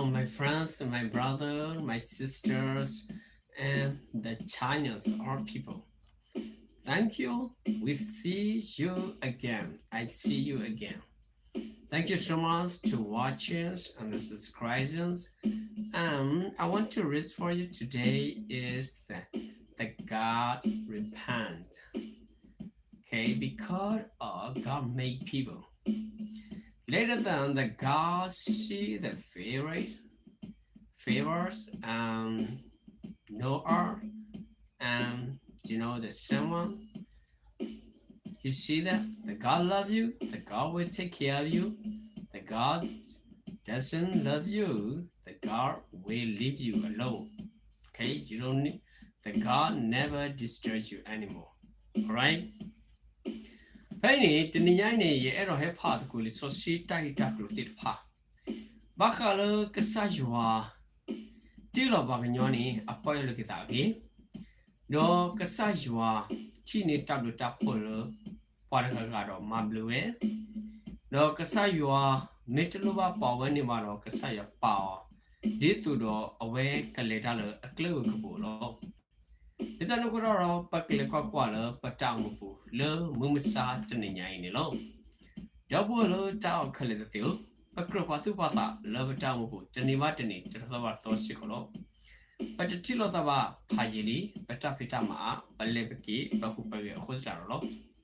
my friends, my brother, my sisters, and the Chinese, all people. Thank you. We see you again. I see you again. Thank you so much to watching and the subscriptions. Um, I want to read for you today is the, the God repent. Okay, because of God made people. Later than the God see the favor, favors, um, Noah, and you know the someone. You see that the God love you, the God will take care of you. The God doesn't love you, the God will leave you alone. Okay, you don't need, the God never disturb you anymore. Alright. ဖဲအံၤန့ၣ် တနံၤညါအံၤန့ၣ် ယအဲၣ်ဒိးဟဲဖးသကိးလံာ်စီဆှံတၢ်ဂ့ၢ်တၢ်ကျိၤသ့ၣ်တဖၣ် ဘၣ်ဃးလၢကစၢ်ယွၤ တ့လီၤပှၤကညီန့ၣ် အပီၢ်ယၢ်လၢက့ၤသးအဂ့ၢ်, ဒီးကစၢ်ယွၤ ထံၣ်န့ၢ်တၢ်ဘျုးတၢ်ဖှိၣ်လၢ ပှၤတဂၤဂၤဒီးမၤဘျုးဝဲ, ဒီးကစၢ်ယွၤ မ့ၢ်တလိၣ်ဘၣ်ပာ်ဝဲန့ၣ်ဘၣ်ဒီး ကစၢ်ယွၤပာ်အီၤ ဒ်သိးဒီးအဝဲကလဲၤတၢ်လၢအကျဲၣ်ဝဲကပူၤလီၤ. ဒ်သိးန့ၣ်အဃိဒီး ပကလဲၤကွၢ်ကွၢ်လၢပတၢ်အိၣ်မူပူၤ လၢမုၢ်မဆါတနံၤညါအံၤန့ၣ်လီၤ. ဒီပုၢ်ဝဲၢ်လၢတၢ်အဲၣ်ခဲလၢာ်သ့ၣ်ဧၢ, ပကြၢးပာ်သူၣ်ပာ်သးလၢပတၢ်အိၣ်မူပူၤ တနံၤဘၣ်တနံၤ တသီဘၣ်တသီစ့ၢ်ကီးလီၤ. ပတထံၣ်လိာ်သးဘၣ်ဖးယံာ်လံ, ပတၢ်ဖံးတၢ်မၤအါ, ပလဲၤပက့ၤ ပဟူးပဂဲၤအဃိသတးဒီးလီၤ.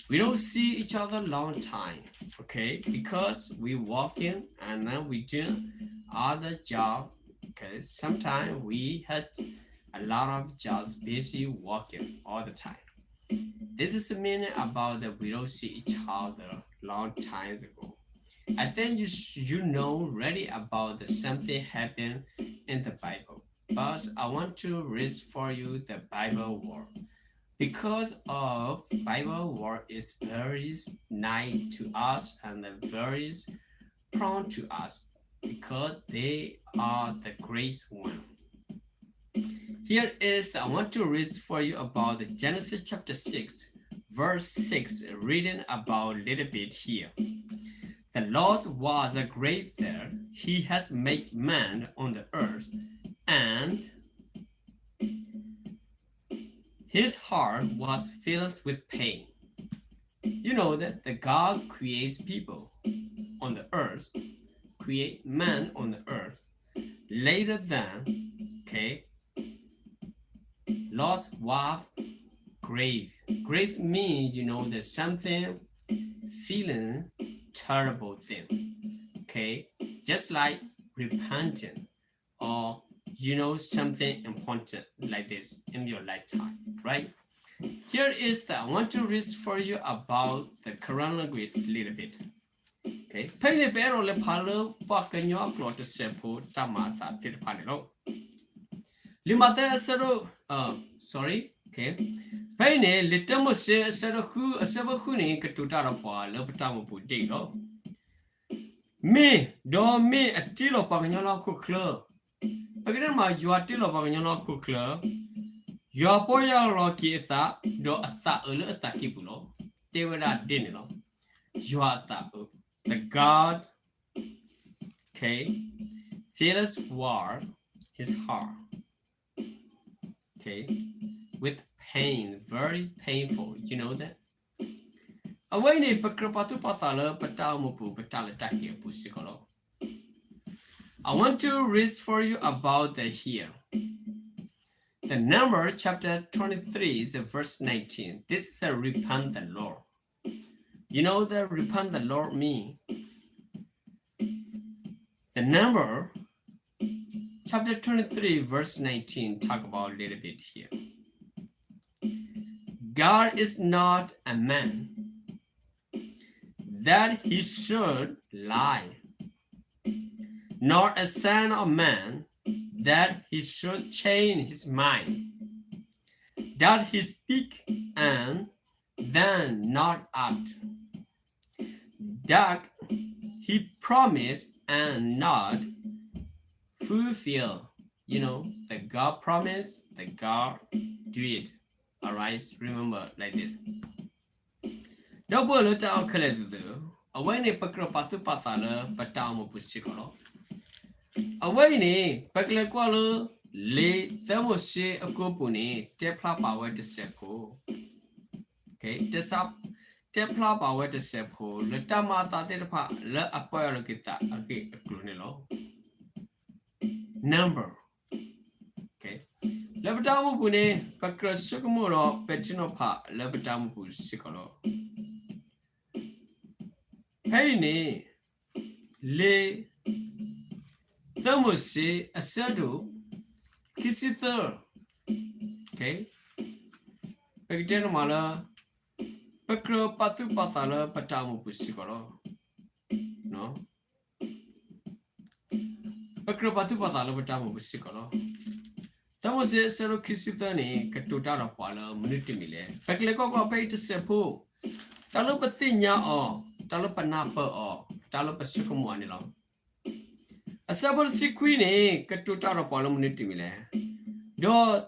We don't see each other long time, okay? Because we working and then we doing other job. Okay, sometimes we had a lot of jobs, busy working all the time. This is the meaning about that we don't see each other long times ago. I think you sh- you know already about the something happened in the Bible, but I want to read for you the Bible word. Because of Bible word is very nice to us and very prone to us, because they are the great one. Here is, I want to read for you about the Genesis chapter six, verse six, reading about a little bit here. The Lord was a great there. He has made man on the earth, and his heart was filled with pain. You know that the God creates people on the earth, create man on the earth, later than, okay, lost wife, grave. Grave means, you know, that something feeling terrible thing. Okay, just like repenting or you know something important like this in your lifetime, right? Here is the, I want to read for you about the Karen language a little bit. Okay, ဖဲအံၤန့ၣ် ပအဲၣ်ဒိးလဲၤဖးလၢပှၤကညီအကျိာ်တစဲးဖိတၢ်မၤအသးသ့ၣ်တဖၣ်န့ၣ်လီၤ. လံာ်မးသဲအဆၢဒိၣ်, sorry, okay, ဖဲအံၤန့ၣ် လံာ်တၢမိၤၡ့အဆၢဒိၣ်ဃု အဆၢဖိဃုန့ၣ် ကတိၤတၢ်ဒီးပှၤလၢပတၢ်အိၣ်မူပူၤဒ်အံၤလီၤ. မ့ၢ်, ဒီးမ့ၢ်အတ့လီၤပှၤကညီလၢဟီၣ်ခိၣ်ချၢ, ပကတဲမး ယွၤတ့လီၤပှၤကညီလၢဟီၣ်ခိၣ်ချၢ, ယွၤပီၢ်ယၢ်လီၤက့ၤအသး, ဒီးအသးအုးလၢအသးကံၢ်ပူၤလီၤ. တဲဝဲဒၣ်ဒ်န့ၣ်လီၤ. ယွၤအသးအုး, the God, okay, feels war, his heart. Okay, with pain, very painful, you know that? အဝဲအံၤန့ၣ် ပကြၢးပာ်သူၣ်ပာ်သးလၢပတၢ်အိၣ်မူပူၤ ပတၢ်လဲၤတၢ်က့ၤအပူၤစ့ၢ်ကီးလီၤ. I want to read for you about the here. The Number chapter twenty-three, the verse nineteen. This is a repent the Lord. You know the repent the Lord mean? The Number chapter twenty-three, verse nineteen, talk about a little bit here. God is not a man that he should lie, nor a son of man that he should change his mind. That he speak and then not act. That he promise and not fulfill. You know, the God promise, the God do it. Alright, remember like this. ဒီပုၢ်ဝဲၢ်လၢတၢ်အဲၣ်ခဲလၢာ်သ့ၣ်ဧၢ, အဝဲန့ၣ် ပကြၢးပာ်သူၣ်ပာ်သးလၢပတၢ်အိၣ်မူပူၤစ့ၢ်ကီးလီၤ. အဝဲအံၤန့ၣ် ပကလဲၤကွၢ်လၢ လံာ်သၢမိၤၡ့အကိပူၤန့ၣ် တဲဖျါပာ်ဝဲတစဲးဖိ, တဲဖျါပာ်ဝဲတစဲးဖိ လၢတၢ်မၤအသးသ့ၣ်တဖၣ် လၢအပီၢ်ယၢ်လီၤက့ၤသးအဂ့ၢ်အကျိၤန့ၣ်လီၤ. Number လၢပတၢ်အိၣ်မူပူၤန့ၣ် ပကြၢးဆိကမိၣ်ဒီးပဲာ်ထံနီၤဖးလၢပတၢ်အိၣ်မူပူၤစ့ၢ်ကီးလီၤ. ဖဲအံၤန့ၣ် လံာ် သၢမိၤၡ့ အဆၢဒိၣ် ခံဆံသၢ, ပကတဲန့ၣ်မးလၢ ပကြၢးပာ်သူၣ်ပာ်သးလၢပတၢ်အိၣ်မူပူၤစ့ၢ်ကီးလီၤ. ပကြၢးပာ်သူၣ်ပာ်သးလၢပတၢ်အိၣ်မူပူၤစ့ၢ်ကီးလီၤ. သၢမိၤၡ့ အဆၢဒိၣ်ခံဆံသၢန့ၣ် ကတိၤတၢ်ဒီးပှၤလၢမနုၤတမံၤလဲၣ်. ပကလဲၤကွၢ်ကွၢ်ဖဲအံၤတစဲးဖိ, တၢ်လၢပသ့ၣ်ညါအီၤ, တၢ်လၢပနၢ်ပၢၢ်အီၤ, တၢ်လၢပဆိကမိၣ်အီၤန့ၣ်လီၤ. အဆၢဖိတဆံခွံန့ၣ် ကတိၤတၢ်ဒီးပှၤလၢမနုၤတမံၤလဲၣ်.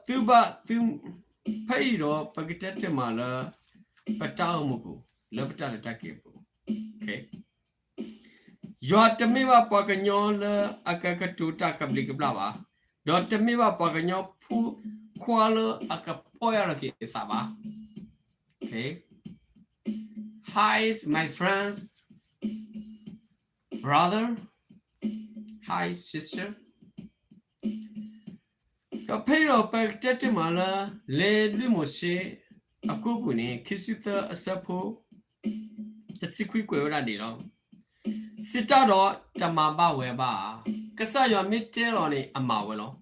ဒီးသုဘၣ်သု, ဖဲအံၤဒီးပကတဲတ့ၢ်မးလၢ ပတၢ်အိၣ်မူပူၤ, လၢပတၢ်လဲၤတၢ်က့ၤအပူၤ ယွၤတမ့ၢ်ဘၣ်ပှၤကညီလၢအကကတိၤတၢ်ကဘျံးကဘျၣ်ဘၣ်, ဒီးတမ့ၢ်ဘၣ်ပှၤကညီဖိခွါလၢအကပီၢ်ယၢ်လီၤက့ၤအသးဘၣ်. Hi, my friends, brother, hi, sister. ဒီးဖဲအံၤဒီးပကတဲတ့ၢ်မးလၢ လံာ်လွံၢ်မိၤၡ့ အကိပူၤန့ၣ် ခံဆံသၢ အဆၢဖိ တဆံခွံ ကွဲးဝဲဒၣ်ဒ်အံၤလီၤ. စံးတၢ်ဒီးတမၤဘၣ်ဝဲဘၣ်. ကစၢ်ယွၤမ့ၢ်တဲလီၤန့ၣ် အမၤဝဲလီၤ.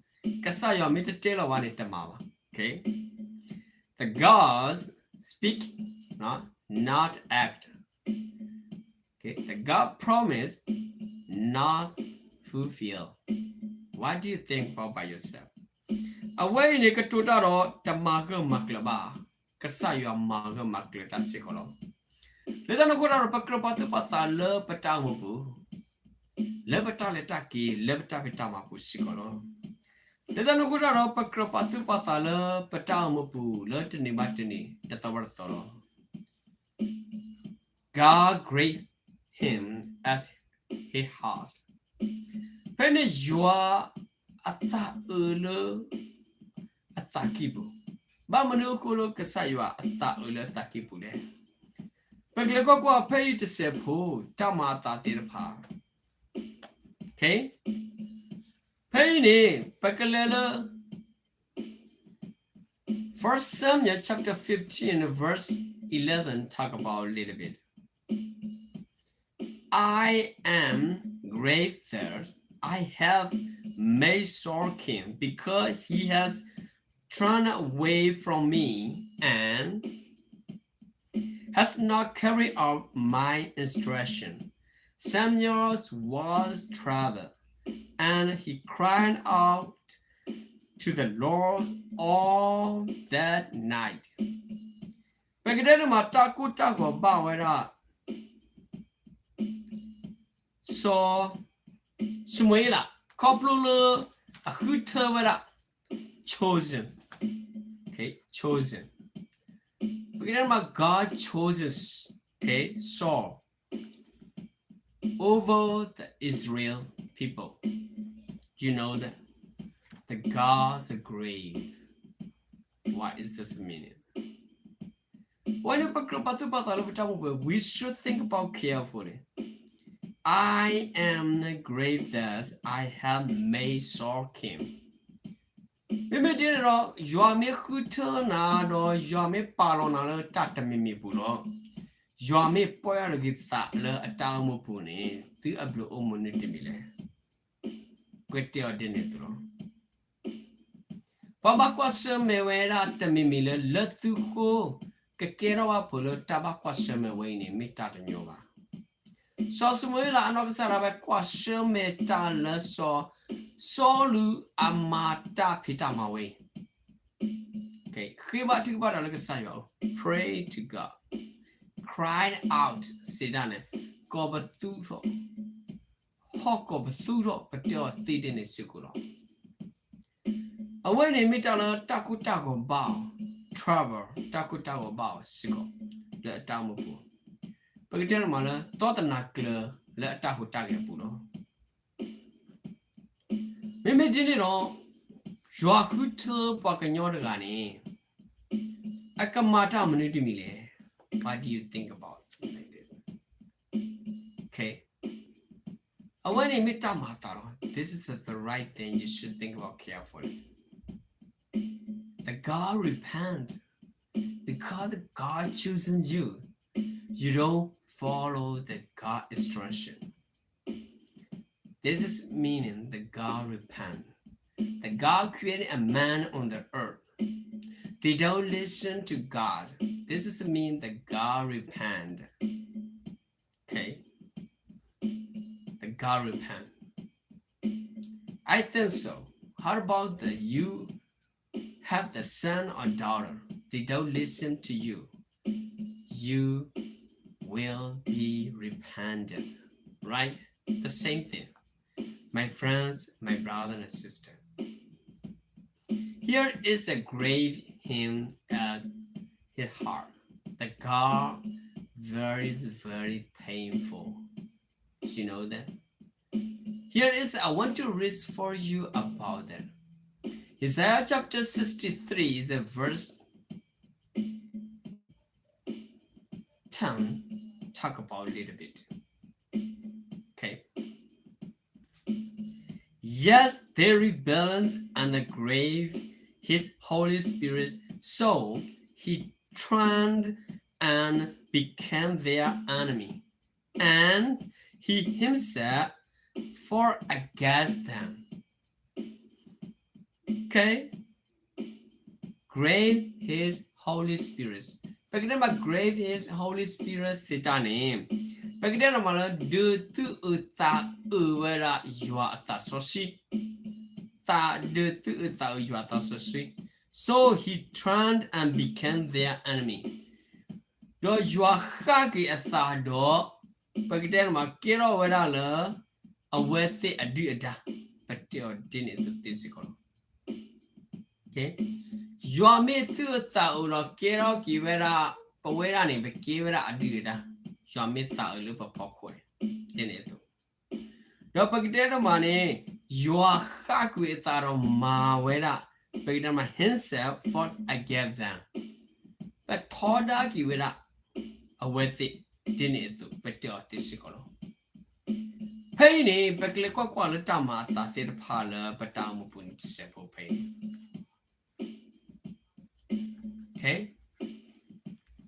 ကစၢ်ယွၤမ့ၢ်တတဲလီၤဘၣ်န့ၣ် တမၤဘၣ်. The gods speak, not act. Okay, the God promise not fulfill. What do you think about by yourself? အဝဲအံၤန့ၣ် ကတိၤတၢ်ဒီးတမၤဂၢၢ်မၤကျၢၤဘၣ်, ကစၢ်ယွၤမၤဂၢၢ်မၤကျၢၤတၢ်စ့ၢ်ကီးလီၤ. လၢတၢ်န့ၣ်အဃိတၢ်ဒီး ပကြၢးပာ်သူၣ်ပာ်သးလၢပတၢ်အိၣ်မူပူၤ, လၢပတၢ်လဲၤတၢ်က့ၤ, လၢပတၢ်ဖံးတၢ်မၤပူၤစ့ၢ်ကီးလီၤ. လၢတၢ်န့ၣ်အဃိတၢ်ဒီး ပကြၢးပာ်သူၣ်ပာ်သးလၢပတၢ်အိၣ်မူပူၤ လၢတနံၤဘၣ်တနံၤ တသီဘၣ်တသီလီၤ. God grave him as he has. ဖဲန့ၣ်ယွၤအသးအုးလၢအသးကံၢ်ပူၤ, ဘၣ်မနုၤအဃိလၢကစၢ်ယွၤအသးအုးလၢအသးကံၢ်ပူၤလဲၣ်. ပကလဲၤကွၢ်ကွၢ်ဖဲအံၤတစဲးဖိ တၢ်မၤအသးသ့ၣ်တဖၣ် ဖဲအံၤန့ၣ် ပကလဲၤလၢ First Samuel chapter fifteen verse eleven talk about a little bit. I am grave thirst. I have made Saul king because he has turned away from me and has not carried out my instruction. Samuel was troubled, and he cried out to the Lord all that night. ပကတဲန့ၣ်မး တၢ်ကိၢ်တၢ်ဂီၤဘၣ်ဝဲဒၣ် စီၤ ၡမူၤအ့လး ခီဖျိလၢအဃုထၢဝဲဒၣ် chosen, okay, chosen. ပကတဲန့ၣ်မး God chooses, okay, Saul over the Israel people. You know that the God's grave. What is this meaning? ဝဲန့ၣ် ပကြၢးပာ်သူၣ်ပာ်သးလၢပတၢ်အိၣ်မူပူၤ, we should think about carefully. I am the grave that I have made Saul king. မ့မ့ၢ်ဒ်န့ၣ်ဒီး ယွၤမ့ၢ်ဃုထၢနၤဒီး ယွၤမ့ၢ်ပာ်လီၤနၤလၢတၢ်တမံၤမံၤပူၤဒီး ယွၤမ့ၢ်ပီၢ်ယၢ်လီၤက့ၤသးလၢအတၢ်အိၣ်မူပူၤန့ၣ် သုအဘျုးအိၣ်မူနုၤတမံၤလဲၣ်. ပတဲအီၤဒ်န့ၣ်အသိးလီၤ. ပှၤဘၣ်ကွၢ်ဆၢၣ်မဲာ်ဝဲဒၣ်တမံၤမံၤလၢ လၢသုဃိ ကကဲထီၣ်ဘၣ်ဖိးလၢတၢ်ဘၣ်ကွၢ်ဆၢၣ်မဲာ်ဝဲအံၤန့ၣ် မ့ၢ်တၢ်တညီဘၣ်. စီၤၡမူၤအ့လးအနီၢ်ကစၢ်ဒၣ်ဝဲ ကွၢ်ဆၢၣ်မဲာ်တၢ်လၢစီၤ စီလူးအမၤတၢ်ဖံးတၢ်မၤဝဲအံၤ ဃ့ဘါထုကဖၣ်တၢ်လၢကစၢ်ယွၤအအိၣ်, pray to God, cried out စံးတၢ်န့ၣ်, ကိးပသူထီၣ်, ဟီၣ်ကိးပသူထီၣ် ပတဲအီၤသ့ဒ်န့ၣ်စ့ၢ်ကီးလီၤ. အဝဲန့ၣ်မ့ၢ်တၢ်လၢတၢ်ကိၢ်တၢ်ဂီၤဘၣ်အီၤ, trouble တၢ်ကိၢ်တၢ်ဂီၤဘၣ်အီၤစ့ၢ်ကီး လၢအတၢ်အိၣ်မူပူၤ, ပကတဲန့ၣ်မးလၢ သီသနၤကျၢၤလၢအတၢ်ဟူးတၢ်ဂဲၤအပူၤလီၤ. မ့မ့ၢ်ဒ်န့ၣ်ဒီး ယွၤဃုထၢပှၤကညီတဂၤန့ၣ် အကမၤတၢ်မနုၤတမံၤလဲၣ်. What do you think about like this? Okay. အဝဲန့ၣ်မ့ၢ်တၢ်မၤအသးလီၤ. This is the right thing you should think about carefully. The God repent because the God chosen you. You don't follow the God instruction. This is meaning the God repent. The God created a man on the earth. They don't listen to God. This is mean the God repent. Okay. The God repent. I think so. How about the you have the son or daughter? They don't listen to you. You will be repented. Right? The same thing. My friends, my brother and sister. Here is a grave him at his heart. The God very, very painful. You know that? Here is, I want to read for you about that. Isaiah chapter sixty-three is a verse ten. Talk about a little bit. Okay. Yes, they rebelled and grieved his Holy Spirit, so he turned and became their enemy, and he himself fought against them. Okay? Grieve his Holy Spirit. ပကတဲမး grieve his Holy Spirit စံးတၢ်န့ၣ် ပကတဲမးလၢ ဒုးသူၣ်အုးသးအုးဝဲဒၣ်ယွၤအသးစီဆှံ, သးဒုးသူၣ်အုးသးအုးယွၤအသးစီဆှံ. So he turned and became their enemy. ဒီးယွၤဃၣ်က့ၤအသးဒီး ပကတဲမး ကဲထီၣ်ဝဲဒၣ်လၢ အဝဲသ့ၣ်အဒုၣ်အဒါ, ပတဲအီၤဒ်န့ၣ်အသိးသ့စ့ၢ်ကီးလီၤ. ယွၤမ့ၢ်သူၣ်အုးသးအုးဒီးကဲထီၣ်က့ၤဝဲဒၣ် ပဝဲဒၣ်န့ၣ် ပကဲဝဲဒၣ်အဒုၣ်အဒါ, ယွၤမ့ၢ်သးအုးလၢပဖီခိၣ်န့ၣ် ဒ်န့ၣ်အသိး ဒီးပကတဲတမးန့ၣ် ယွၤဃၣ်ကွံာ်အသးဒီးမၤဝဲဒၣ် ပကတဲတမး himself fought against them, ပထီဒါက့ၤဝဲဒၣ် အဝဲသ့ၣ် ဒ်န့ၣ်အသိး ပတဲအီၤသ့စ့ၢ်ကီးလီၤ. ဖဲအံၤန့ၣ် ပကလဲၤကွၢ်ကွၢ်လၢတၢ်မၤအသးသ့ၣ်တဖၣ်လၢပတၢ်အိၣ်မူပူၤန့ၣ်တစဲးဖိဖဲအံၤ Okay.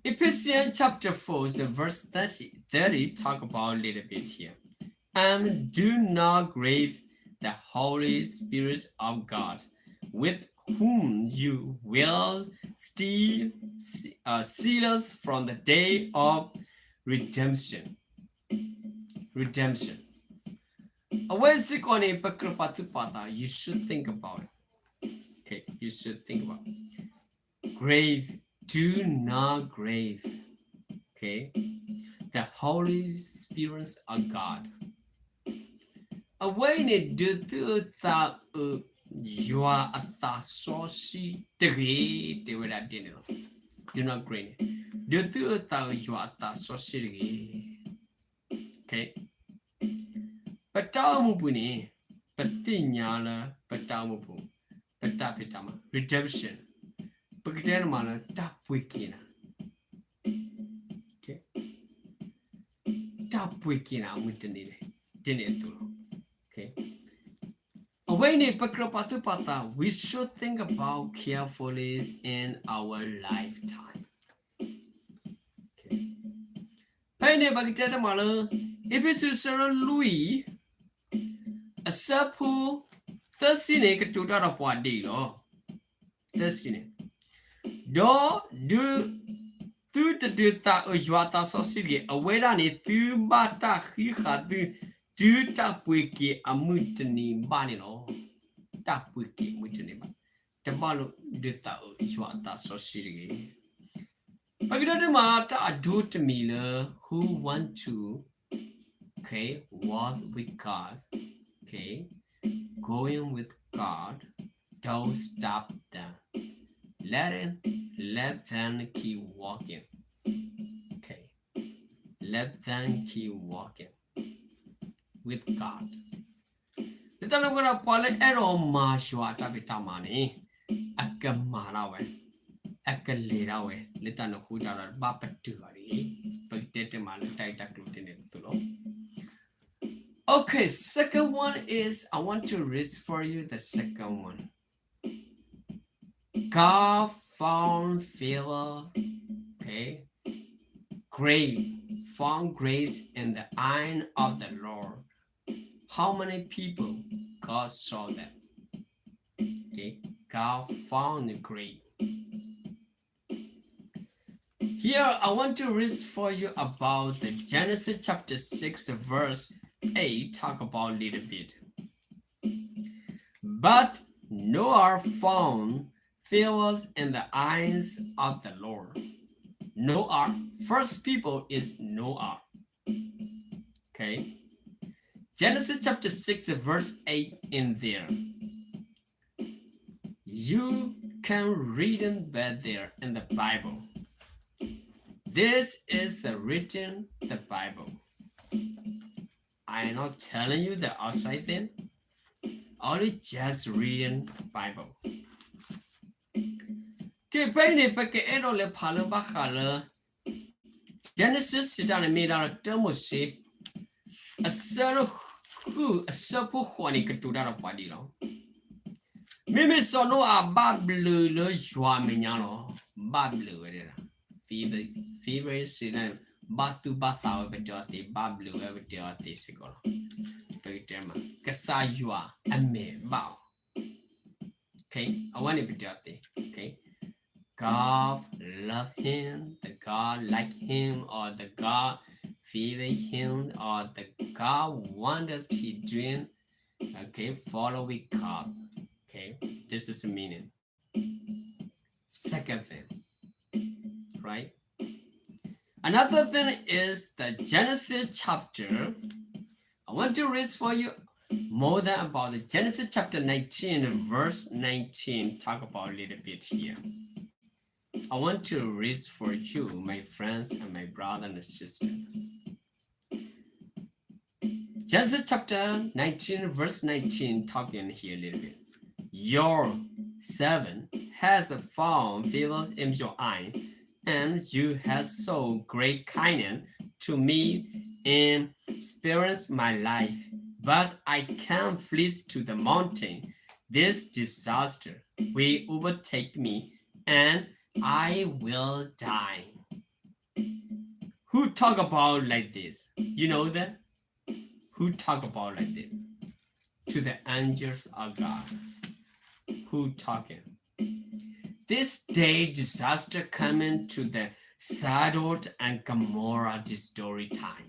Ephesians chapter four, the verse thirty, thirty talk about a little bit here. And do not grieve the Holy Spirit of God, with whom you will still se- uh, seal us from the day of redemption. Redemption. အဝဲစ့ၢ်ကီးန့ၣ် ပကြၢးပာ်သူၣ်ပာ်သး you should think about it. Okay, you should think about it. Grieve, do not grieve. Okay, the Holy Spirit of God. အဝဲအံၤန့ၣ် ဒုးသူၣ်အုးသးအုး ယွၤအသးစီဆှံတဂ့ၤ, တဲဝဲဒၣ်ဒ်န့ၣ်လီၤ. Do not grieve န့ၣ် ဒုးသူၣ်အုးသးအုးယွၤအသးစီဆှံတဂ့ၤ. Okay. ပတၢ်အိၣ်မူပူၤန့ၣ် ပသ့ၣ်ညါလၢပတၢ်အိၣ်မူပူၤ ပတၢ်ဖံးတၢ်မၤ redemption ပကတဲတမးလၢတၢ်ပှ့ၤက့ၤနၤ Okay. တၢ်ပှ့ၤက့ၤနၤအမုၢ်တနံၤန့ၣ် ဒ်န့ၣ်အသိးလီၤ. Okay. အဝဲအံၤန့ၣ် ပကြၢးပာ်သူၣ်ပာ်သး we should think about carefully in our lifetime. Okay. ဖဲအံၤန့ၣ် ပကတဲတမးလၢ အ့းဖ့းစူး အဆၢဒိၣ်လွံၢ် အဆၢဖိ သၢဆံန့ၣ် ကတိၤတၢ်ဒီးပှၤဒ်အံၤလီၤ. သၢဆံန့ၣ် ဒီးဒုး သုတဒုးသးအုးယွၤအသးစီဆှံတဂ့ၤ, အဝဲဒၣ်န့ၣ် သုဘၣ်တၢ်ဃံးဃာ်သု တုၤတၢ်ပှ့ၤက့ၤအမုၢ်တနံၤဘၣ်န့ၣ်လီၤ. တၢ်ပှ့ၤက့ၤအမုၢ်တနံၤဘၣ်, တဘၣ်လိာ်ဒုးသးအုးယွၤအသးစီဆှံတဂ့ၤ. ပကတဲတမးတၢ်အဒိတမံၤလၢ who want to, okay, walk with God, okay, going with God, don't stop them. Let it, let them keep walking. Okay. Let them keep walking with God. ပ တၢ်လၢပှၤဒီး ပှၤလၢအဲၣ်ဒိးမၤယွၤအတၢ်ဖံးတၢ်မၤန့ၣ် အကမၤဒၣ်ဝဲ, အကလဲၤဒၣ်ဝဲ, လၢတၢ်န့ၣ်အဃိဒီး ဘၣ်ပတုာ်အီၤတဂ့ၤ. ပကတဲတမံၤလၢတၢ်ဂ့ၢ်တၢ်ကျိၤတန့ၣ်အသိးလီၤ. Okay, second one is, I want to read for you the second one. God found favor, okay, great, found grace in the eye of the Lord. How many people God saw that? Okay, God found grace. Here, I want to read for you about the Genesis chapter six, verse eight, talk about a little bit. But Noah found favors in the eyes of the Lord. Noah, first people is Noah. Okay. Genesis chapter six, verse eight in there. You can read it better in the Bible. This is the written the Bible. I am not telling you the outside thing. Only just reading Bible. ကဲ ဖဲအံၤန့ၣ် ပကအဲၣ်ဒိးလဲၤဖးလၢဘၣ်ဃးလၢ Genesis စံးတၢ်န့ၣ်မ့ၢ်ဒၣ်လၢတၢမိၤၡ့ အဆၢဒိၣ်ဃု အဆၢဖိဃိးန့ၣ် ကတိၤတၢ်ဒီးပှၤဒ်အံၤလီၤ. မ့မ့ၢ်စီၤနိအၤဘၣ်ဘျုးလၢယွၤအမဲာ်ညါလီၤ. ဘၣ်ဘျုးဝဲဒၣ် favor, favor စံးတၢ်န့ၣ် ဘၣ်သူၣ်ဘၣ်သးဝဲပတဲအီၤသ့, ဘၣ်ဘျုးဝဲပတဲအီၤသ့စ့ၢ်ကီးလီၤ. ပကတဲမး ကစၢ်ယွၤအမဲာ်ဘၣ်အီၤ Okay, အဝဲန့ၣ်ပတဲအီၤသ့, okay. God love him, the God like him, or the God favor him, or the God wonders he doing. Okay, follow with God. Okay, this is the meaning. Second thing, right? Another thing is the Genesis chapter. I want to read for you more than about the Genesis chapter nineteen, verse nineteen. Talk about a little bit here. I want to read for you, my friends and my brother and sister. Genesis chapter nineteen, verse nineteen, talking here a little bit. Your servant has found favors in your eye, and you have shown great kindness to me in sparing my life. But I can't flee to the mountain. This disaster will overtake me, and I will die. Who talk about like this? You know that? Who talk about like this to the angels of God? Who talking? This day disaster coming to the Sodom and Gomorrah, this story time.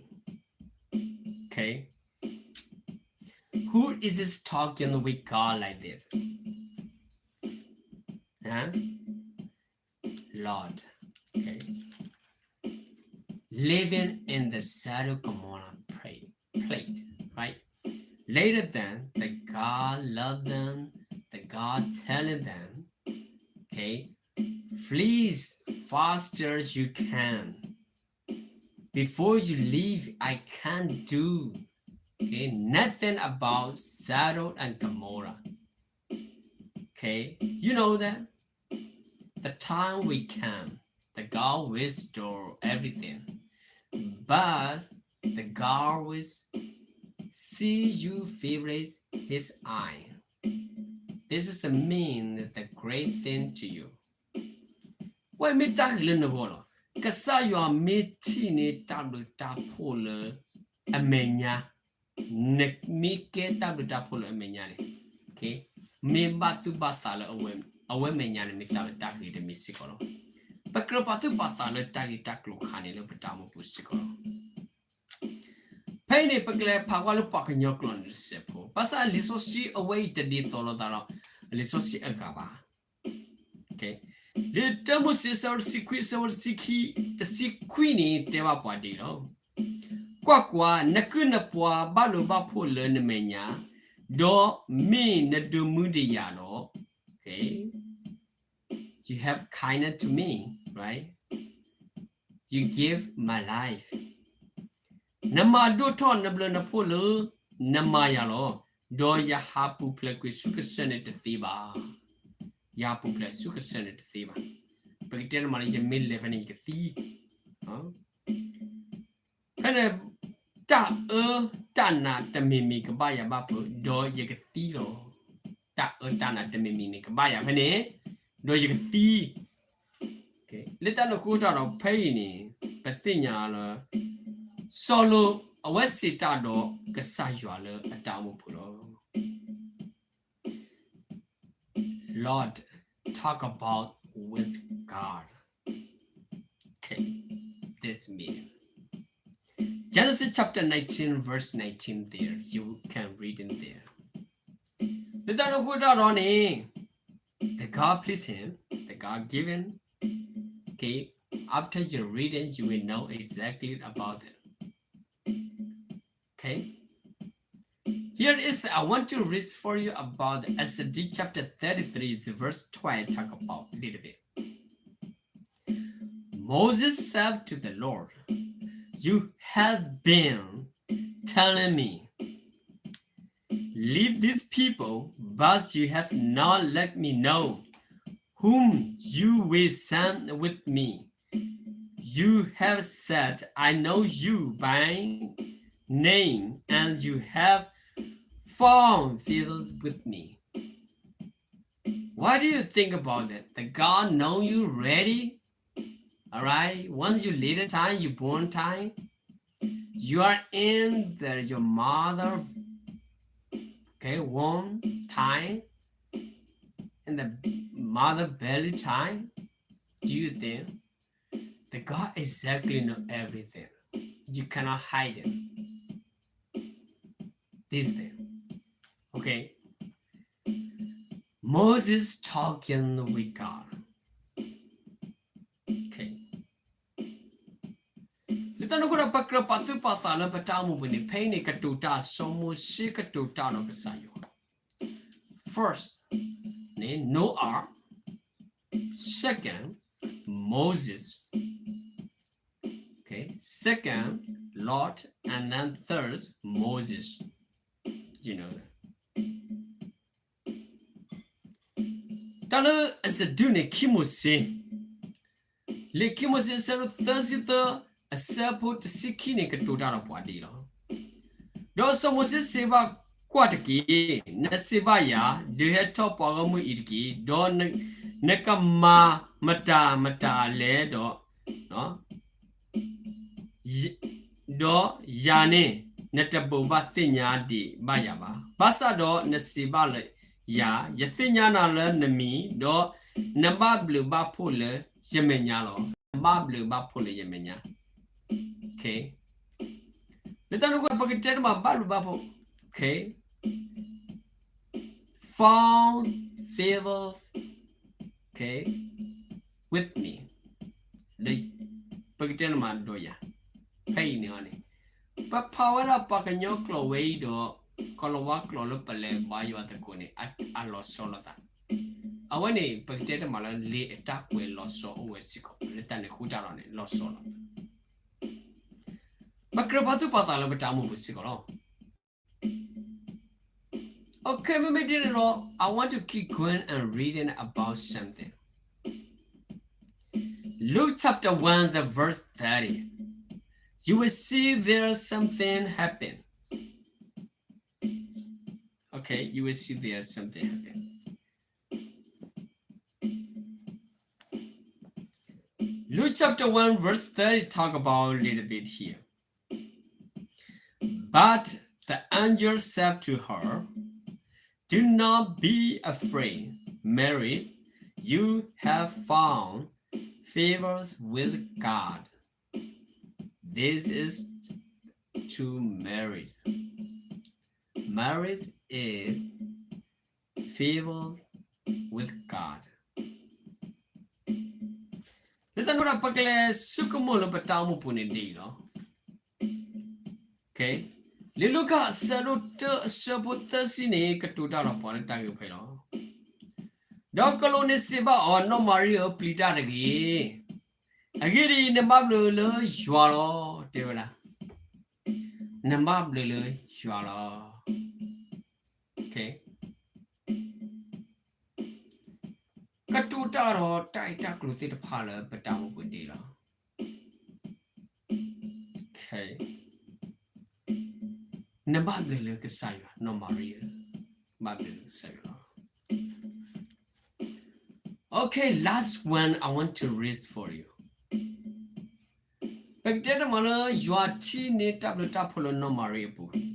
Okay. Who is this talking with God like this? Huh? Lot. Okay. Living in the Sodom Gomorrah pla-, plate, right? Later then, the God love them, the God telling them, okay, flee faster you can. Before you leave, I can't do, okay, nothing about Sodom and Gomorrah. Okay, you know that the time will come, the God will restore everything, but the God will see you favors his eye. This is a mean the great thing to you. ဝဲမ့ၢ်တၢ်ဂ့ၤလၢနဂီၢ်လီၤ. ကစၢ်ယွၤမ့ၢ်ထံၣ်န့ၢ်တၢ်ဘျုးတၢ်ဖှိၣ်လၢအမဲာ်ညါ, နမ့ၢ်ကဲတၢ်ဘျုးတၢ်ဖှိၣ်လၢအမဲာ်ညါန့ၣ်, မ့ၢ်ဘၣ်သူၣ်ဘၣ်သးလၢအဝဲ, အဝဲမဲာ်ညါန့ၣ် မ့ၢ်တၢ်လၢတၢ်ဂ့ၤတမံၤစ့ၢ်ကီးလီၤ. ပကြၢးပာ်သူၣ်ပာ်သးလၢတၢ်ဂ့ၢ်တၢ်ကျိၤခါန့ၣ်လၢပတၢ်အိၣ်မူပူၤစ့ၢ်ကီးလီၤ. ဖဲအံၤန့ၣ် ပကလဲၤဖးကွၢ်လၢပှၤကညီကျိာ်န့ၣ်တစဲးဖိ, ဘၣ်ဆၣ်လံာ်စီဆှံအဝဲအံၤတဒ်သိးလိာ်သးဒီး လံာ်စီဆှံအဂၤဘၣ်. လံာ်တၢမိၤၡ့ အဆၢတဆံခွံ, အဆၢဖိတဆံခွံ, တဆံခွံန့ၣ် တဲဘၣ်ပှၤဒ်အံၤလီၤ. ကွၢ်ကွၢ်, နကုၢ်နပှၤဘၣ်လိာ်ဘၣ်ဖှိၣ်လၢနမဲာ်ညါ, ဒီးမ့ၢ်နဒုးမူဒံးယၤလီၤ. Okay, you have kindness to me, right? You give my life. နမၤဒိၣ်ထီၣ်နဘျုးနဖှိၣ်လၢနမၤယၤလီၤ. ဒီးယဟးပူၤဖျဲးကွံာ်ဆူကစၢၢ်န့ၣ်တသ့ဘၣ်. ယဟးပူၤဖျဲးဆူကစၢၢ်န့ၣ်တသ့ဘၣ်. ပကတဲန့ၣ်မးလၢယမ့ၢ်လဲၤဖဲန့ၣ်ယကသံ ဖဲန့ၣ် တၢ်အၢတၢ်နးတမံၤမံၤကဘၣ်ယၤဘၣ်ဖုး, ဒီးယကသံလီၤ. တၢ်အၢတၢ်နးတမံၤမံၤန့ၣ်ကဘၣ်ယၤဖဲန့ၣ်, ဒီးယကသံ. လၢတၢ်န့ၣ်အဃိတၢ်ဒီးဖဲအံၤန့ၣ် ပသ့ၣ်ညါလၢ စီၤလိာ်အဝဲစံးတၢ်ဒီးကစၢ်ယွၤလၢအတၢ်အိၣ်မူပူၤလီၤ. Lord, talk about with God. Okay, this meeting. Genesis chapter nineteen, verse nineteen there. You can read in there. လၢတၢ်န့ၣ်အဃိတၢ်ဒီးန့ၣ် the God please him, the God given. Okay, after you read it, you will know exactly about it. Okay. Here is, I want to read for you about the Exodus chapter thirty-three, verse twelve, talk about a little bit. Moses said to the Lord, "You have been telling me, 'Leave this people,' but you have not let me know whom you will send with me. You have said, 'I know you by name,' and you have found favor with me." What do you think about that? The God know you ready. All right. Once you little time, you born time, you are in the, your mother, okay, womb time, in the mother belly time. Do you think the God exactly know everything? You cannot hide it. This thing. Okay. Moses talking with God. Okay. လၢတၢ်န့ၣ်အဃိဒီး ပကြၢးပာ်သူၣ်ပာ်သးလၢပတၢ်အိၣ်မူပူၤန့ၣ် ဖဲအံၤန့ၣ် ကတိၤတၢ် စီၤမိၤၡ့ကတိၤတၢ်ဒီးကစၢ်ယွၤ. First န့ၣ် Noah. Second, Moses. Okay, second, Lot, and then third, Moses. You know that. တၢ်လၢအစဒုန့ၣ် ခံမိၤၡ့, လံာ်ခံမိၤၡ့အဆၢဒိၣ်သၢဆံသၢ အဆၢဖိတဆံခံန့ၣ် ကတိၤတၢ်ဒီးပှၤဒ်အံၤလီၤ. ဒီးစီၤမိၤၡ့စံးဘၣ်, ကွၢ်တက့ၢ်, နစံးဘၣ်ယၤ, ဒုးဟဲထီၣ်ပှၤဂီၢ်မုၢ်အံၤတက့ၢ်, ဒီးနကမၤမတၤမတၤလဲၣ်ဒီး ဒီးယၤန့ၣ် နတဘိးဘၣ်သ့ၣ်ညါဒံးဘၣ်ယၤဘၣ်. ဘၣ်ဆၣ်ဒီးနစံးဘၣ်လၢယၤ, ယသ့ၣ်ညါနၤလၢနမံၤ, ဒီးနဘၣ်ဘျုးဘၣ်ဖှိၣ်လၢယမဲာ်ညါလီၤ. နဘၣ်ဘျုးဘၣ်ဖှိၣ်လၢယမဲာ်ညါ. Okay. လၢတၢ်န့ၣ်အဃိ ပကတဲတမံၤ ဘၣ်ဘျုးဘၣ်ဖှိၣ်. Okay. Found favors, okay, with me. လၢ ပကတဲန့ၣ်မးဒီးယၤ, ဖဲအံၤန့ၣ်အီၤန့ၣ် ပဖးဝဲဒၣ်ပှၤကညီကျိာ်ဝဲအံၤဒီး ကီၤလၤဝါကျိာ်လၢပလဲၤဘါယွၤသကိးန့ၣ် အ အလီၤဆီလိာ်သး. အဝဲန့ၣ် ပကတဲတမံၤလၢလံာ်အတၢ်ကွဲးလီၤဆီအိၣ်ဝဲစ့ၢ်ကီး, လၢတၢ်န့ၣ်အဃိတၢ်ဒီးန့ၣ် လီၤဆီလိာ်သး. ပကြၢးပာ်သူၣ်ပာ်သးလၢပတၢ်အိၣ်မူပူၤစ့ၢ်ကီးလီၤ. Okay, မ့မ့ၢ်ဒ်န့ၣ်ဒီး I want to keep going and reading about something. Luke chapter one, the verse thirty. You will see there something happen. Okay, you will see there something happen. Luke chapter one, verse thirty talk about a little bit here. But the angel said to her, "Do not be afraid, Mary. You have found favor with God." This is to Mary. Mary is favor with God. လၢတၢ်န့ၣ်အဃိဒီး ပကလဲၤဆူကမိၣ်လၢပတၢ်အိၣ်မူပူၤန့ၣ်ဒ်အံၤလီၤ. လံာ်လူၤကၣ်အဆၢဒိၣ်တၢအဆၢဖိသၢဆံန့ၣ် ကတိၤတၢ်ဒီးပှၤလၢတၢ်ဂ့ၢ်ဖဲအံၤလီၤ. ဒီးကလူးန့ၣ်စံးဘၣ်အီၤ, နီၢ်မၤရံဧၢ, ပျံၤတၢ်တဂ့ၤ. အဂ့ၢ်ဒ်အံၤ, နဘၣ်ဘျုးလၢယွၤလီၤ. တဲဝဲဒၣ်, နဘၣ်ဘျုးလၢယွၤလီၤ. ကတိၤတၢ်ဒီးတၢ်ဂ့ၢ်တၢ်ကျိၤသ့ၣ်တဖၣ်လၢပတၢ်အိၣ်မူပူၤဒ်အံၤလီၤ. Okay. နဘၣ်ဘျုးလၢကစၢ်ယွၤ, နီၢ်မၤရံဧၢ, ဘၣ်ဘျုးလၢကစၢ်ယွၤလီၤ. Okay, last one I want to read for you. ပကတဲတမံၤလၢ ယွၤထံၣ်န့ၢ်တၢ်ဘျုးတၢ်ဖှိၣ်လၢနီၢ်မၤရံအပူၤ, ဒီး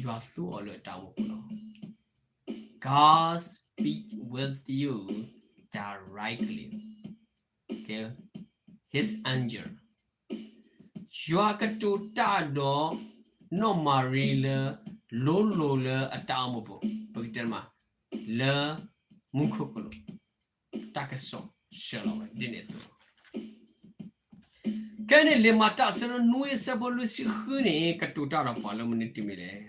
ယွၤသူအီၤလၢအတၢ်အိၣ်မူပူၤလီၤ. God speak with you directly. Okay? His angel. ယွၤကတိၤတၢ်ဒီးနီၢ်မၤရံလၢ လိၤလိၤလၢအတၢ်အိၣ်မူပူၤ, ပကတဲတမံၤ လၢမူခိၣ်ကလူး, တၢ်ကစီၣ်ဆှၢလီၤဝဲဒ်န့ၣ်အသိးလီၤ. ခဲအံၤန့ၣ် လံာ်မၤတၢ်အဆၢဒိၣ်နွံအဆၢဖိလွံၢ်ဆံဃုန့ၣ် ကတိၤတၢ်ဒီးပှၤလၢမနုၤတမံၤလဲၣ်.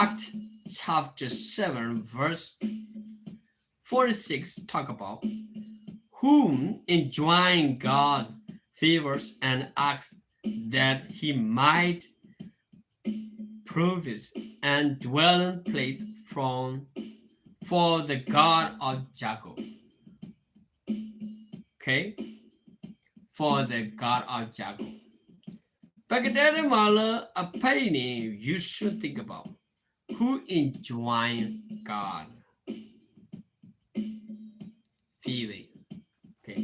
Acts chapter seven verse forty-six talk about whom enjoying God's favors and acts that he might prove it and dwelling place from for the God of Jacob. Okay? For the God of Jacob. ပကတဲတမံၤလၢအဖဲအံၤန့ၣ် you should think about who enjoy God feeling. Okay.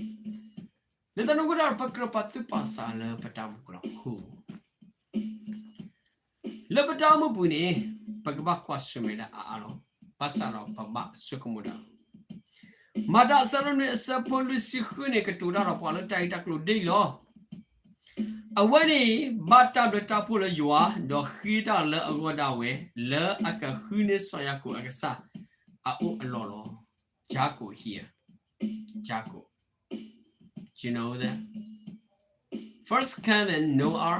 လၢတၢ်န့ၣ်အဃိဒီး ပကြၢးပာ်သူၣ်ပာ်သးလၢပတၢ်အိၣ်မူပူၤလီၤ. လၢပတၢ်အိၣ်မူပူၤန့ၣ် ပကဘၣ်ကွၢ်ဆၢၣ်မဲာ်ဒၣ်အါအါလီၤ. ဘၣ်ဆၣ်ဒီးပဘၣ်ဆိကမိၣ်ဒၣ် မၤတၢ်အဆၢဒိၣ်နွံအဆၢဖိလွံၢ်ဆံဃုန့ၣ် ကတိၤတၢ်ဒီးပှၤလၢတၢ်ဂ့ၢ်တၢ်ကျိၤဒ်အံၤလီၤ. အဝဲန့ၣ် ဘၣ်တၢ်ဘျုးတၢ်ဖှိၣ်လၢယွၤ, ဒီးဃ့တၢ်လၢအဂီၢ်ဒၣ်ဝဲ, လၢအကဃုန့ၢ်စီၤယၤကိာ်အကစၢ်အအိၣ်အလီၢ်လီၤ. Jacob here. Jacob. You know that? First cousin Noah,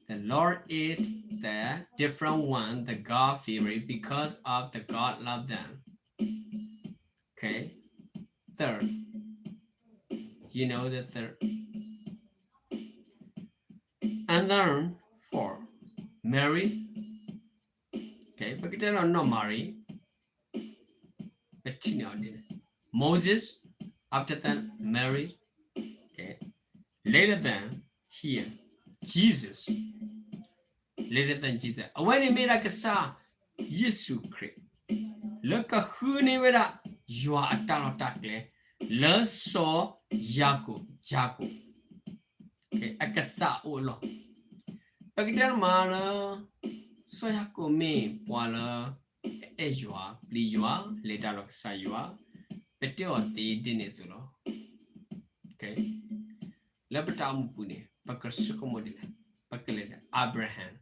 the Lord is the different one, the God fearing because of the God love them. Okay. Third, you know the third. And then four, Mary. Okay, ပကတဲဒီးနီၢ်မၤရံ, ပထံၣ်န့ၢ်အီၤဒ်န့ၣ်. Moses, after that, Mary. Okay, later than here, Jesus. Later than Jesus. အဝဲန့ၣ်မ့ၢ်ဒၣ်ကစၢ်ယ့ၣ်ၡူးခရံာ် လၢကဃုန့ၢ်ဝဲဒၣ်ယွၤအတၢ်လီၢ်တၢ်ကျဲ လၢစီၤယၤကိာ်, Jacob, okay, အကစၢ်အအိၣ်အလီၢ်. ပကတဲတမံၤလၢ စီၤယၤကိာ်မ့ၢ်ပှၤလၢ အဲၣ်ယွၤ, ပျံၤယွၤ, လဲၤတၢ်ဒီးကစၢ်ယွၤ, ပတဲအီၤသ့ဒ်န့ၣ်အသိးလီၤ. Okay. လၢပတၢ်အိၣ်မူပူၤန့ၣ် ပကဆိကမိၣ်ဒ်လဲၣ်, ပကလဲၤဒီး Abraham,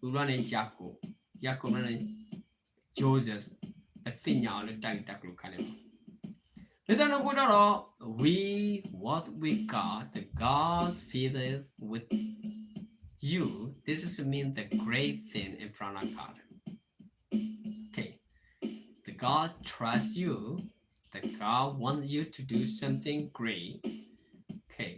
ဝံၤဘျီန့ၣ် ယၤကိာ်, ယၤကိာ်ဘျီန့ၣ် Joseph, ပသ့ၣ်ညါအီၤလၢတၢ်ဂ့ၢ်တၢ်ကျိၤခါန့ၣ်လီၤ. လၢတၢ်န့ၣ်အဃိဒီး we walk with God, the God filleth with you. This is mean the great thing in front of God. Okay. The God trusts you. The God wants you to do something great. Okay.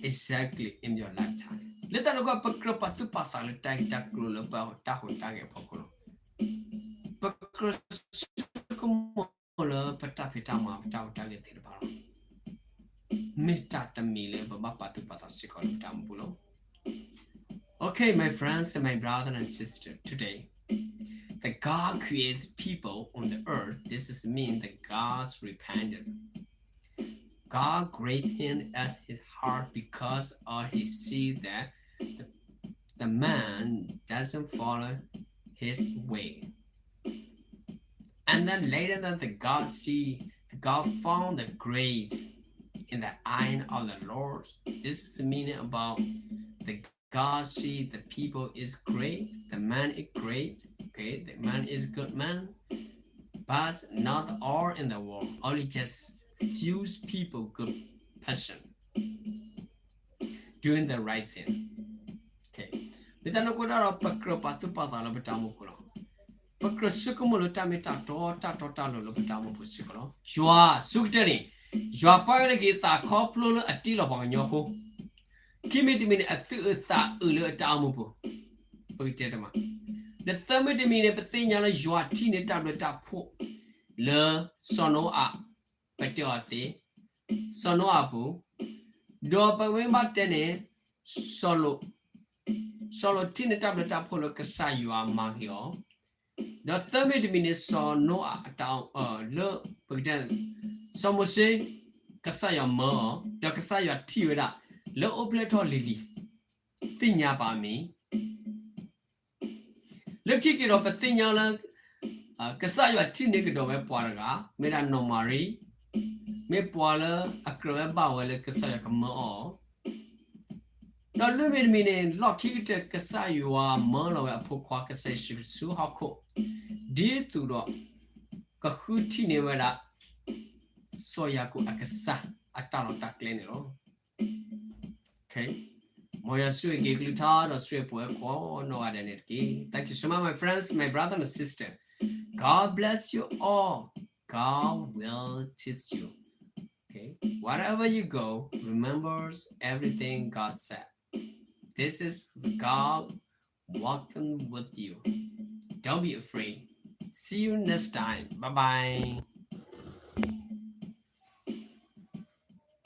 Exactly in your lifetime. လၢတၢ်န့ၣ်အဃိ ပကြၢးပာ်သူၣ်ပာ်သးလၢတၢ်ဂ့ၢ်တၢ်ကျိၤလၢပတၢ်ဟူးတၢ်ဂဲၤအဖီခိၣ်လီၤ. ပကြၢးဆိကမိၣ်လၢပတၢ်ဖံးတၢ်မၤ ပတၢ်ဟူးတၢ်ဂဲၤသ့ၣ်တဖၣ်လီၤ. မ့ၢ်တၢ်တမံၤလၢပဘၣ်ပာ်သူၣ်ပာ်သးစ့ၢ်ကီးလၢပတၢ်အိၣ်မူပူၤလီၤ. Okay, my friends and my brother and sister, today, the God creates people on the earth. This is mean the God's repented. God great him as his heart because of he see that the, the man doesn't follow his way. And then later that the God see, the God found the great in the eye of the Lord. This is the meaning about the God see the people is great, the man is great, okay, the man is good man, but not all in the world, only just few people good person doing the right thing. Okay. လၢတၢ်န့ၣ်အဃိဒီး ပကြၢးပာ်သူၣ်ပာ်သးလၢပတၢ်အိၣ်မူပူၤလီၤ. ပကြၢးဆိကမိၣ်လၢတၢ်မ့ၢ်တၢ်တီ တၢ်တီတၢ်လိၤလၢပတၢ်အိၣ်မူပူၤစ့ၢ်ကီးလီၤ. ယွၤဆိကတၢၢ်န့ၣ် ယွၤပာ်ဝဲလၢက့ၤသးခီဖျိလၢအတ့လီၤပှၤကညီအဃိ, တ ခံမ့ၢ်တမံၤန့ၣ် အသူၣ်အုးသးအုးလၢအတၢ်အိၣ်မူပူၤ, ပကတဲတမး, ဒီးသၢမ့ၢ်တမံၤန့ၣ် ပသ့ၣ်ညါလၢယွၤထံၣ်န့ၢ်တၢ်ဘျုးတၢ်ဖှိၣ် လၢစီၤနိအၤ ပတဲအီၤသ့, စီၤနိအၤအပူၤ, ဒီးပမ့ၢ်ဘၣ်တဲန့ၣ် စီၤလိာ်, စီၤလိာ်ထံၣ်န့ၢ်တၢ်ဘျုးတၢ်ဖှိၣ်လၢကစၢ်ယွၤမၤဂ့ၤအီၤ, ဒီးသၢမ့ၢ်တမံၤန့ၣ် စီၤနိအၤအတၢ်အိၣ်လၢ ပကတဲ စီၤမိၤၡ့ ကစၢ်ယွၤမၢအီၤ ဒီးကစၢ်ယွၤထံၣ်ဝဲဒၣ် လၢအိၣ်ဖျဲၣ်ထီၣ်လံၤလံၤ, သ့ၣ်ညါပာ်မံၤ လၢခံက့ၤဒီးပသ့ၣ်ညါလၢ ကစၢ်ယွၤထံၣ်န့ၢ်ကဒီးဝဲပှၤတဂၤ မ့ၢ်ဒၣ်နီၢ်မၤရံ, မ့ၢ်ပှၤလၢအကြၢးဝဲဘၣ်ဝဲလၢကစၢ်ယွၤကမၢအီၤ, ဒီးလွံၢ်မ့ၢ်တမံၤန့ၣ် လီၢ်ခံကတၢၢ်ကစၢ်ယွၤမၢလီၤဝဲအဖိခွါကစၢ်ယ့ၣ်ၡူးခရံာ်ဆူဟီၣ်ခိၣ်, ဒ်သိးဒီး ကဃုထံၣ်န့ၢ်ဝဲဒၣ် စီၤယၤကိာ်အကစၢ်အတၢ်လီၢ်တၢ်ကျဲန့ၣ်လီၤ. Okay. မ်ယွၤဆိၣ်ဂ့ၤက့ၤကလုၢ်ကထါ ဒီးဆိၣ်ဂ့ၤပဝဲကိးနီၢ်ဂၤဒဲးန့ၣ်တက့ၢ်. Thank you so much, my friends, my brother and sister. God bless you all. God will teach you. Okay. Wherever you go, remember everything God said. This is God walking with you. Don't be afraid. See you next time. Bye bye.